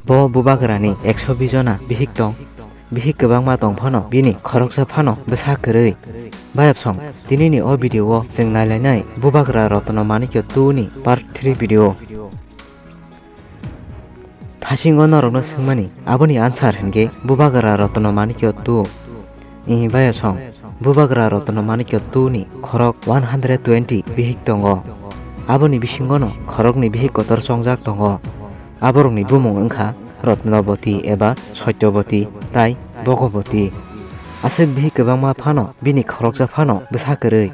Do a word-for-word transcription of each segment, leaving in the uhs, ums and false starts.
Bo bubagrani ekso bish jona bihik tong. Bihik kwbangma tong phano bini khoroksa phano bwsa kwrwi. Bayapsong, tinini o video o chwng nailainai Bubagra Rotno Manikyo two ni part three video. Thasingo norokno swngmani aboni answer hinkhe Bubagra Rotno Manikyo two. Ih, bayapsong, Bubagra Rotno Manikyo two ni khorok one hundred twenty bihik tongo. Aboni bisingono khoroknwi bihik kotor chongjak tongo. Aborokni bumung wngkha Rotnoboti eba Sotyoboti tai Bhogoboti. Aswk bihik kwbangma phano bini khoroksa phano bwsa kwrwi.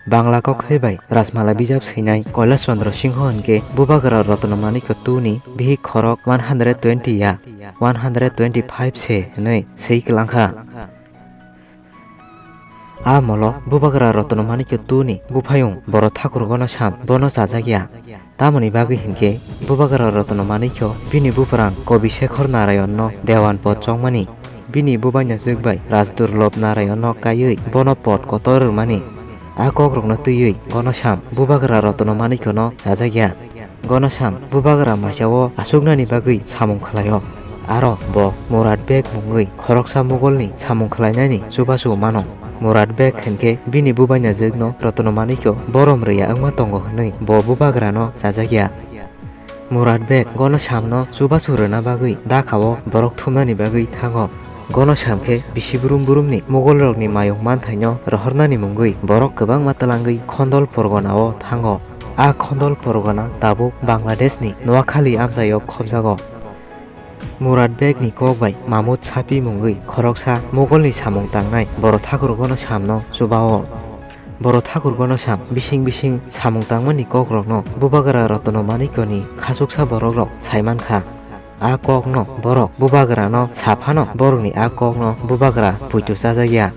Bangla kokthai bai Rajmala bijap swinai Kailash Chandra Singho hinkhe Bubagra Rotno Manikyo two ni bihik khorok one hundred twenty ya, one hundred twenty-five se hwnwi swi kwlangkha. A molo Bubagra Rotno Manikyo two ni buphayung Boro Thakur Gonosam bono chajak ya. Tamoni bagwi hinkhe Bubagra Rotno Manikyo bini buprang Kobi Shekhor Narayan no Dewan pod chongmani, bini bubaina jwk bai Raj Durlob Narayan no kaiwi bono pod kotor rwmani. A kokrokno twiwi Gonosam Bubagra Rotno Manikyo no chajak ya. Gonosam Bubagra maisa o achuknani bagwi samung khlaio. Aro bo Murad Beg mungwi khoroksa Mogolni samung khlainani chubachu mano. Murad Beg hinkhe bini bubaina jwkno Rotno Manikyo borom rwya wngma tongo hwnwi bo Bubagrano chajak ya. Murad Beg Gonosamno chubachu rwna bagwi dakha o borok thumnani bagwi thango. Gonosam khe bisi brum brumni Mogolrokni mayung manthaino rohornani mungwi borok kwbangma twlangwi Khondol Porgonao thango. A Khondol Porgona tabuk Bangladeshni Noakhali amchaio khopjago. Murad Begni kok bai Mahmud Sapi mungwi khoroksa Mogolni samung tangnai Boro Thakur Gonosamno chubao. Boro Thakur Gonosam bising bising samung tangmani kokrokno Bubagra Rotno Manikyoni khachuksa borokrok saimankha. A kokno borok Bubagrano saphano borokni a kokno Bubagra puitu chajakya.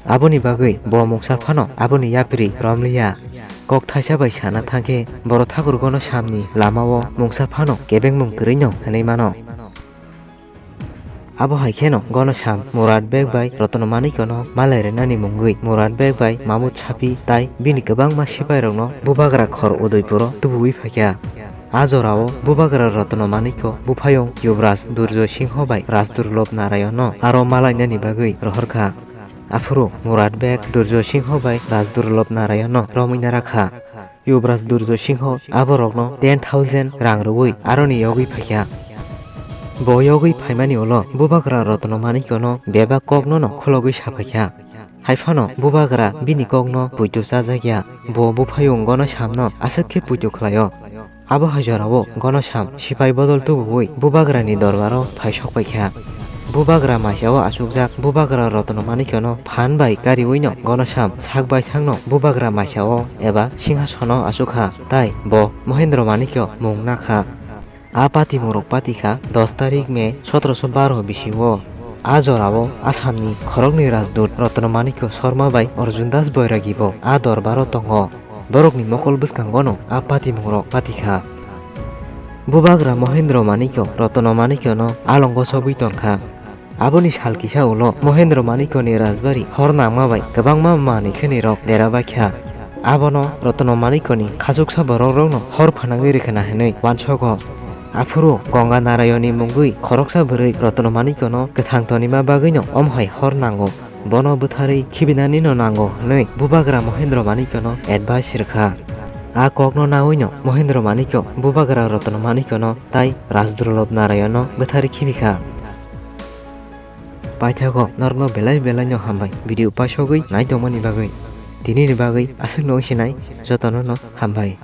Aboni bagwi bo mungsa phano aboni yapri romliya. Kok thaisa bai sana thangkhe Boro Thakur Gonosamni lamao mungsa phano kebengmung kwrwino hwnwi mano. Abo hai kheno Gonosam Murad Beg bai Rotno Manikyono malai rwnani mungwi Murad Beg bai Mahmud Sapi tai bini kwbangma sipairokno Bubagra khor Udaipuro tubuwi phaikha. A jorao Bubagra Rotno Manikyo buphayung Yubraj Durjoy Singho bai Raj Durlob Narayanno aro malainani bagwi rohorkha. Aphuru Murad Beg Durjoy Singho bai Raj Durlob Narayanno romwi narakha. Yubraj Durjoy Singho aborokno ten thousand rang rwui aroni yogwi phaikha. Bo yogwi phaimani ulo Bubagra Rotno Manikyono bebak koknono khulogwi saphaikha. Haiphano Bubagra bini kokno puitu chajakya, bo buphayung Gonosamno aswk khe puitu khlaio. Abo hai jorao Gonosam sipai bodol tubuwi Bubagrani dorbaro phai sokpaikha. Bubagra maisao achukjak Bubagra Rotno Manikyono phan bai kariwino Gonosam sak baithangno Bubagra maisao eba singhasono achukha, tai bo Mohendro Manikyo mung nakha. A patimungrok patikha dos tarik May sotroso baro bisio. A jorao Assamni khoroknwi Rajdur Rotno Manikyo Sharma bai Arjun Das Bairagi bo a dorbaro tongo. Borokni mokol bwskangono a patimungrok patikha. Bubagra Mohendro Manikyo Rotno Manikyono alongo chobwi tonkha. Aboni sal kisa ulo Mohendro Manikyoni rajbari hor nangma bai kwbangma manwi khwnirok dera baikha. Abono Rotno Manikyoni khachuksa borokrokno hor phanangwi rwkhwna hwnwi uansogo. Aphuru Ganga Narayonni mungwi khoroksa bwrwi Rotno Manikyono kwthang tonima bagwino omohai hor nango. Bono bwtharwi khibinanino nango hwnwi Bubagra Mohendro Manikyono advice rwkha. A kokno nawino Mohendro Manikyo Bubagra Rotno Manikyono tai Rajdurlobh Narayanno bwtharwi khibikha. Paithago norokno belai belaino hambai video paisogwi naitongmani bagwi. Tinini bagwi aswkno wngsinai jotonono hambai.